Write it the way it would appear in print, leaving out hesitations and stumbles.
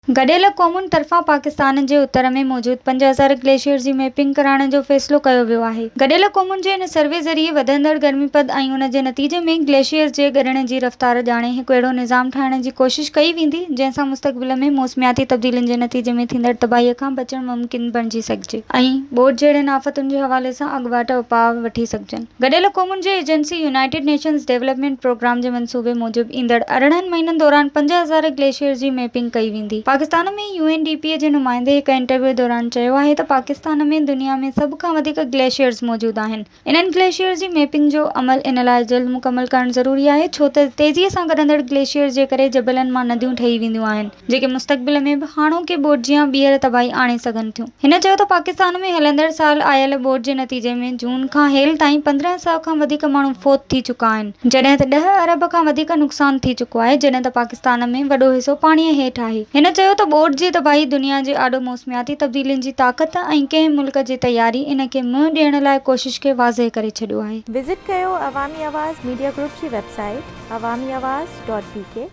گڏيل قومن طرفان پاڪستان جي اتر ۾ موجود 5000 گليشيئرز جي ميپنگ ڪرائڻ جو فيصلو ڪيو ويو آهي. گڏيل قومن جي ان سروي ذريعي وڌندڙ گرمي پد ۽ ان جي نتيجي ۾ گليشيئرز جي ڳرڻ جي رفتار ڄاڻي هڪ اهڙو نظام ٺاهڻ جي ڪوشش ڪئي ويندي جنهن سان مستقبل ۾ موسمياتي تبديلين جي نتيجي ۾ ٿيندڙ تباهي کان بچڻ ممڪن بڻجي سگهجي ۽ ٻوڏ جهڙين آفتن جي حوالي سان اڳواٽ اپاء وٺي سگهجن. گڏيل قومن جي agency United Nations Development Programme جي منصوبي موجب ايندڙ 18 مهينن دوران 5000 گليشيئرز جي ميپنگ ڪئي ويندي. Pakistan ۾ U N D P جي نمائندي هڪ انٽرويو دوران چيو آهي ته پاڪستان ۾ دنيا ۾ سڀ کان وڌيڪ گليشيئرز موجود آهن. انهن گليشيئرز جي ميپنگ جو عمل ان لاء جلد مڪمل ڪرڻ ضروري آهي ڇو ته تيزي سان ڳرندڙ گليشيئرز جي ڪري جبلن مان نديون ٺهي وينديون آهن. جيڪي مستقبل ۾ به هاڻوڪي ٻوڏ جيان ٻيهر تباهي آڻي سگهن ٿيون. هن چيو ته پاڪستان ۾ هلندڙ سال آيل ٻوڏ جي نتيجي ۾ جون کان هيل تائين 15 سئو کان وڌيڪ ماڻهو فوت ٿي چڪا آهن، جڏهن ته ڏهه ارب کان وڌيڪ نقصان ٿي چڪو آهي، جڏهن ته پاڪستان ۾ وڏو حصو پاڻي هيٺ آهي. هن چيو ته ٻوڏ جي تباهي دنيا جي آڏو موسمياتي تبديلين جي طاقت ۽ ڪنهن ملڪ جي تياري ان کي منهن ڏيڻ لاء ڪوشش کي واضح ڪري ڇڏيو آهي. وزٽ ڪيو عوامي آواز ميڊيا گروپ جي website Awami Awaz dot B K.